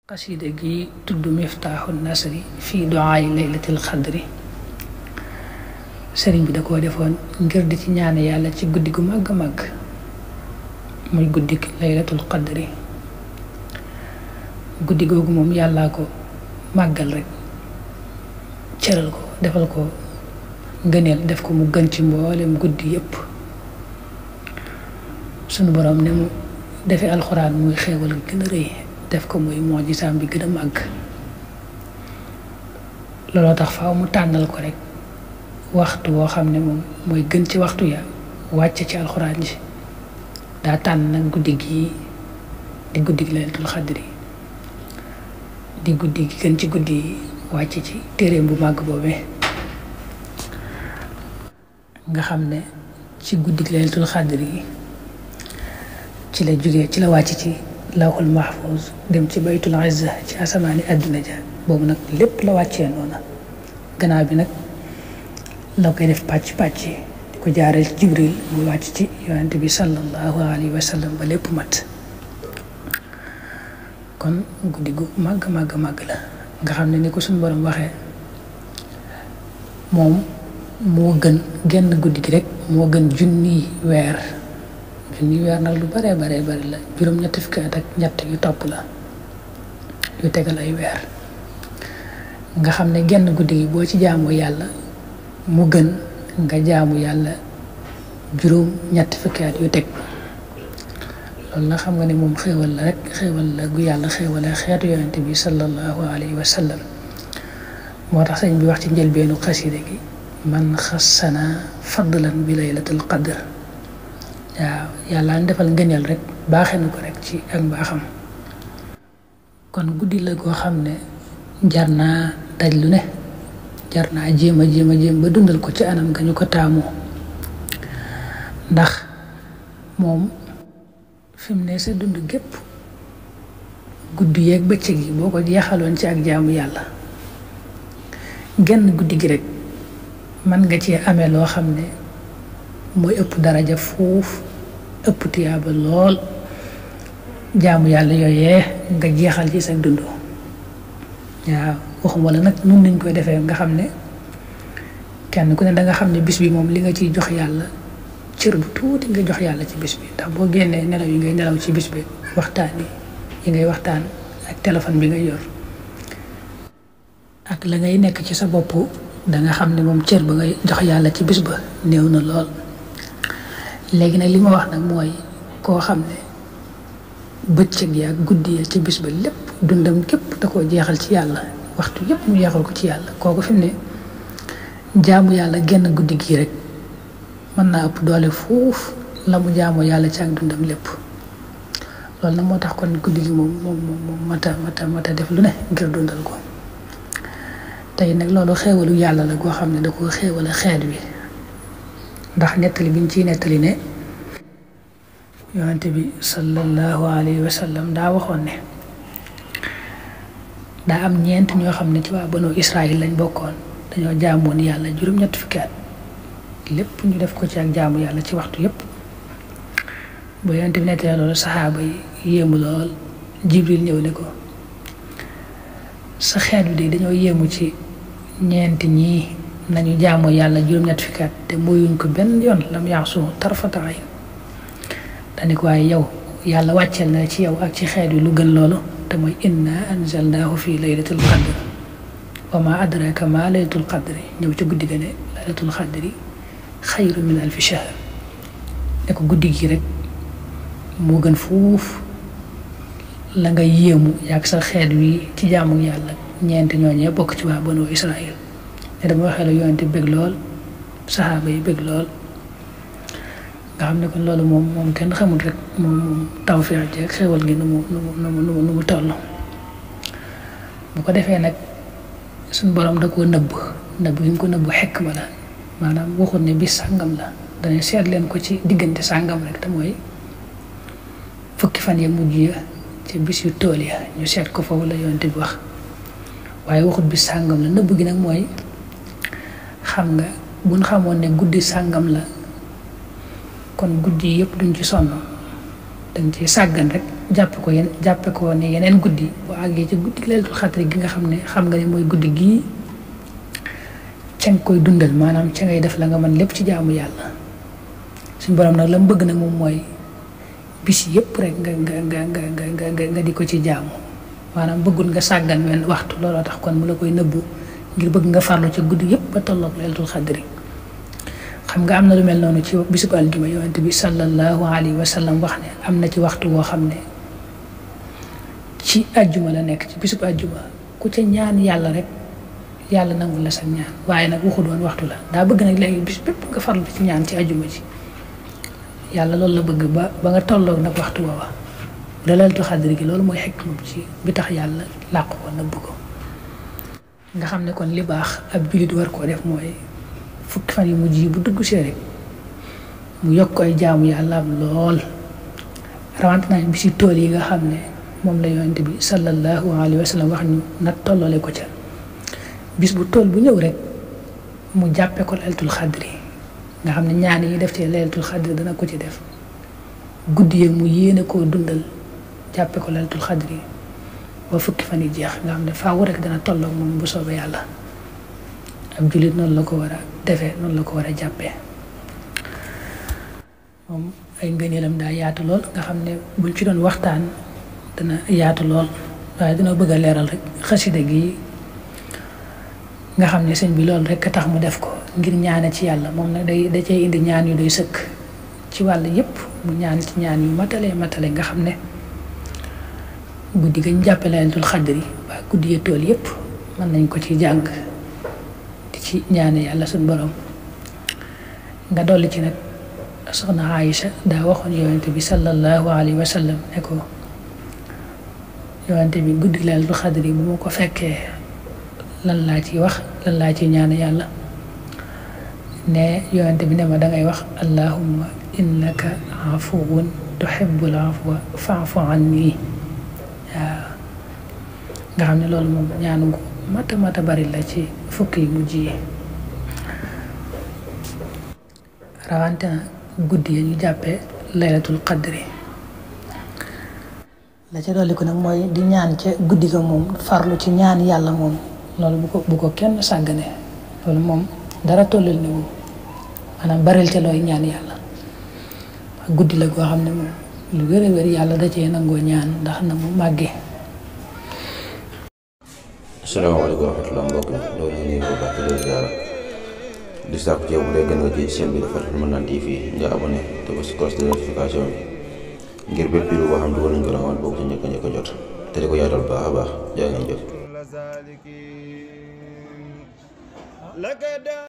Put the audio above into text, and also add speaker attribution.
Speaker 1: qasida gi tudd Miftaaxul Nasri fii duaay laylatil xadri sëriñ bi da koo defoon ngir di ci ñaan yàlla ci guddi gu màgg màgg muy guddik laylatul xadri. guddi googu moom yàllaa ko màggal rek cëral ko defal ko ngëneel def ko mu gën ci mboolem guddi yépp. sunu borom ne mu defee alxuraan muy xéewal gi gën a rëy def ko muy moojisaam bi gën a màgg. looloo tax faaw mu tànnal ko rek waxtu woo xam ne moom mooy gën ci waxtu ya wàcce ci alxuraan ji. daa tànn nag guddi gii di guddi gi laylatul xadri di guddi gi gën ci guddi yi wàcce ci téereem bu màgg boobee nga xam ne ci guddi gi laylatul xadri yi ci la jógee ci la wàcc ci lawhul mahfuz dem ci baytul izza ci asamaani àdduna ja boobu nag lépp la wàccee noona. gannaaw bi nag la koy def pàcc di ko jaareel ci jibril mu wàcc ci yonent bi sallallahu alayhi wa sallam ba lépp mat. kon guddi gu màgg la nga xam ne ni ko suñu borom waxee moom moo gën genn guddi gi rek moo gën junni weer nag lu bare bari la juróom-ñetti fukki at ak ñett yu topp la yu tegal ay weer. nga xam ne genn guddi gi boo ci jaamu yàlla mu gën nga jaamu yàlla juróom-ñetti fukki at yu teg. loolu nag xam nga ne moom xéewal la rek xéewal la gu yàlla xéewale xeetu yonente bi sallallahu alayhi wa sallam. moo tax sëñ bi wax ci njëlbeenu xasida gi man xassana fadlan bi laylatul qadr. waaw yàlla defal ngëneel rek baaxee na ko rek ci ak mbaaxam. kon guddi la goo xam ne jar naa daj lu ne jar naa jéem ba dundal ko ci anam nga ñu ko taamoo. ndax moom fi mu ne sa dund gépp guddi yeeg bëccëg yi boo ko jeexaloon ci ak jaamu yàlla genn guddi gi rek mën nga ci amee loo xam ne mooy ëpp daraja fuuf ëpp tiyaaba lool jaamu yàlla yooyee nga jeexal ci sa dund. waaw waxuma la nag nun nañ koy defee nga xam ne kenn ku ne danga xam ne bis bi moom li nga ciy jox yàlla cër bu tuuti nga jox yàlla ci bis bi. ndax boo génnee nelaw yi ngay nelaw ci bis bi waxtaan yi ngay waxtaan ak téléphone bi ngay yor ak la ngay nekk ci sa bopp danga xam ne moom cër ba ngay jox yàlla ci bis ba néew na lool. léegi nag li ma wax nag mooy koo xam ne bëccëg ya ak guddi ya ci bis ba lépp dundam képp da koo jeexal ci yàlla waxtu yépp mu jeexal ko ci yàlla kooku fi mu ne jaamu yàlla genn guddi gii rek mën naa ëpp doole fuuf la mu jaamoo yàlla ci ak dundam lépp. loolu nag moo tax kon guddi gi moom mata def lu ne ngir dundal ko. tey nag loolu xéewalu yàlla la goo xam ne da ko xéewale xeet wi. ndax nettali biñ ciy nettali ne yonente bi sallallahu alayhi wa sallam daa waxoon ne daa am ñeent ñoo xam ne ci waa banu Israël lañ bokkoon dañoo jaamoon yàlla juróom-ñetti fukki at lépp ñu def ko ci ak jaamu yàlla ci waxtu yépp. ba yonente bi nettali loolu saxaaba yi yéemu lool Jibril ñëw ne ko sa xeet bi de dañoo yéemu ci ñeenti ñii nañu jaamoo yàlla juróom-ñetti fukki at te mooyuñ ko benn yoon lam yaasu tarfata ayn. dani ko waaye yow yàlla wàcceel na ci yow ak ci xeet wi lu gën loolu te mooy inna anzalnaahu fi laylatul qadr wa ma adraka ma laylatul qadri ñëw ci guddi ga ne laylatul qadri xayru min alfi shahr. ne ko guddi gi rek moo gën fuuf la nga yéemu yàgg sa xeet wi ci jaamu yàlla ñeenti ñooñee bokk ci waa banu Israël. ne dama waxee la yonente bëgg lool saxaaba yi bëgg lool nga xam ne kon loolu moom kenn xamul rek moom tawfeex jeeg xéwal gi nu mu toll. bu ko defee nag suñ borom da koo nëbb gi mu ko nëbb xekk ma la maanaam waxul ne bis sàngam la dañuy seet leen ko ci diggante sàngam rek te mooy fukki fan ya mujj ya ci bis yu tool ya ñu seet ko foofu la yonente bi wax waaye waxut bis sàngam la nëbb gi nag mooy xam nga buñ xamoon ne guddi sàngam la kon guddi yëpp duñ ci sonn dañ ci sàggan rek jàppe ko ne yeneen guddi boo àggee ci guddi laylatul xadri gi nga xam ne mooy guddi gii ca nga koy dundal maanaam ca ngay def la nga mën lépp ci jaamu yàlla. suñ borom nag la mu bëgg nag moom mooy bis yëpp rek nga di ko ci jaamu maanaam bëggul nga sàggan wenn waxtu. looloo tax kon mu la koy nëbbu ngir bëgg nga farlu ci guddi yëpp ba tolloog laylatul xadri. xam nga am na lu mel noonu ci bisub aljuma yonent bi sallallahu alayhi wa sallam wax ne am na ci waxtu woo xam ne ci aljuma la nekk ci bisub aljuma ku ca ñaan yàlla rek yàlla nangu la sa ñaan. waaye nag waxu doon waxtu la daa bëgg nag léegi bis bépp nga farlu ci ñaan ci aljuma ji yàlla loolu la bëgg ba nga tolloog nag waxtu woowa laylatul xadri gi. loolu mooy xikma ci bi tax yàlla làq ko nëbb ko. nga xam ne kon li baax ab jullit war koo def mooy fukki fan yu mujj yi bu dugg see rek mu yokk ay jaamu yàlla am lool rawante naa bi si tool yi nga xam ne moom la yonent bi sallallahu alayhi wa sallam wax ñu nag tolloole ko ca. bis bu tool bu ñëw rek mu jàppe ko laylatul xadri nga xam ne ñaan yi def ci laylatul xadri dana ko ci def. guddi yeeg mu yéene koo dundal jàppe ko laylatul xadri ba fukki fan yi jeex nga xam ne faaw rek dana tolloog moom bu soobee yàlla. ab jullit noonu la ko war a defee noonu la ko war a jàppee. moom ay ngëneelam daa yaatu lool nga xam ne buñ ci doon waxtaan dana yaatu lool waaye dina bëgg a leeral rek xasida gi nga xam ne sëñ bi loolu rek a tax mu def ko ngir ñaane ci yàlla. moom nag da cay indi ñaan yu doy sëkk ci wàll yépp mu ñaan ci ñaan yu matale nga xam ne guddi gañ jàppe laylatul xadri waa guddi ya tool yépp mën nañ ko ci jàng di ci ñaane yàlla suñ borom. nga dolli ci nag soxna Aïcha daa waxoon yonente bi sallallahu alayhi wa sallam ne ko yonente bi guddi laylatul xadri bu ma ko fekkee lan laa ci wax lan laa ci ñaan yàlla. ne yonente bi ne ma dangay wax allahumma innaka afuwun tuhibbul afwa fa'fu anni. waaw nga xam ne loolu moom ñaanu gu mata bari la ci fukki yu mujj yi. rawante na guddi yi ñu jàppee laylatul qadri. la ca dolli ko nag mooy di ñaan ca guddi ga moom farlu ci ñaan yàlla moom loolu bu ko kenn sàggane. loolu moom dara tollal ni wu maanaam baril ca looy ñaan yàlla. guddi la goo xam ne moom lu wér a wér yàlla da cee nangoo ñaan ndax na mu màggee.
Speaker 2: asalaamaaleykum wa rahmatulah mbokk mi loolu ñu ngi ko baax di ziara di sàkku ci yow bu dee gën nga ji seen bi Fathul Mannan TV nga abonné te ba si cloche de notification bi ngir bépp vidéo boo xam ne dugal nañ ko rawal boobu ci njëkk a jot te di ko yaatal baax a baax jaa ngeen jëf.